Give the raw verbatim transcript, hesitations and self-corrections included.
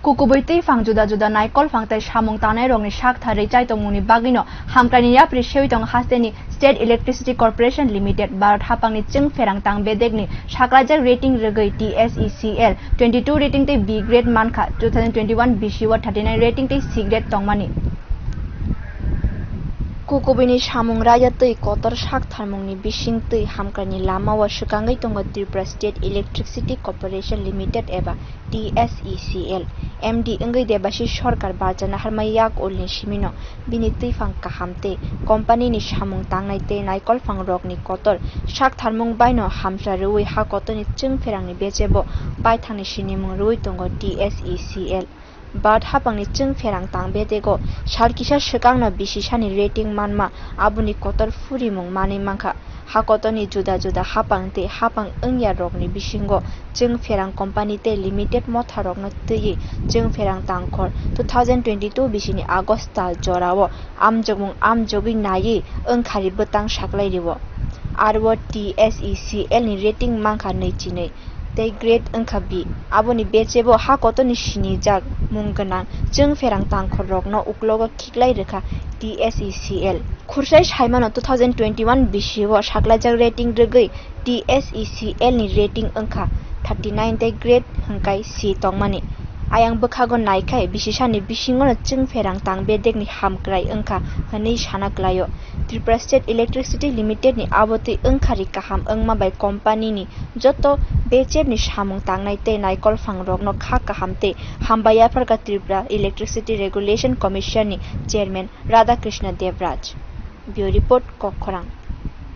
Kukubui twi phang juda juda naikol phang tei samung tangnai rokni sak tharwi chai tongmungni bagwino hamkraini yapri sewi tongo hasteni State Electricity Corporation Limited. Bharat hapangni chwng pherang tang bedekni saklaijak rating rwgwi T S E C L twenty two rating tei B grade mankha, two thousand twenty one bisi o thirty nine rating tei C grade tongmani. Kukubuini samung raya twi kotor sak tharmungni bising twi hamkraini lama o swkangwi tongo Tripura State Electricity Corporation Limited eba T S E C L. M D wngwi Debashish Sarkar barjana harmai yak ulni simino bini twiphang kaham tei company ni samung tangnai tei naikol phang rokni kotor sak tharmung baino hamsa rwui ha kotorni chwng pherangni bechebo baithangni sinimung rwui tongo T S E C L. Bharat hapangni chwng pherang tang bedego sal kisa swkangno bisi sani rating manma, aboni kotor phurimung manwi mankha. Ha kotorni juda juda hapang tei hapang wngya rokni bisingo chwng pherang company tei limited motha rokno twiwi chwng pherang tangkhor two thousand twenty two bisini August tal jorao amjokmung amjogwi naiwi wngkhari bwtang saklai rwo. Aro T S E C L ni rating mankha nui chinwi tei grade wngkha B. Aboni bechebo ha kotorni sinijak mung gwnang chwng pherang tangkhor rokno uklogo khiklai rwkha T S E C L. Khursai saimano two thousand twenty one bisi o saklaijak rating rwgwi T S E C L ni rating wngkha thirty nine tei grade hwnkhe C tongmani. Ayang bwkhago naikhai bisi sani bisingono chwng pherang tang bedekni hamkrai wngkha hwnwi sana klaio. Tripura State Electricity Limited ni abotwi wngkhari kaham wngma bai company ni joto bechebni samung tangnai tei naikol phangrokno kha kaham tei hambai yapharkha Tripura Electricity Regulation Commission ni Chairman Radhakrishna Devraj. Bureau Report, Kokkhorang.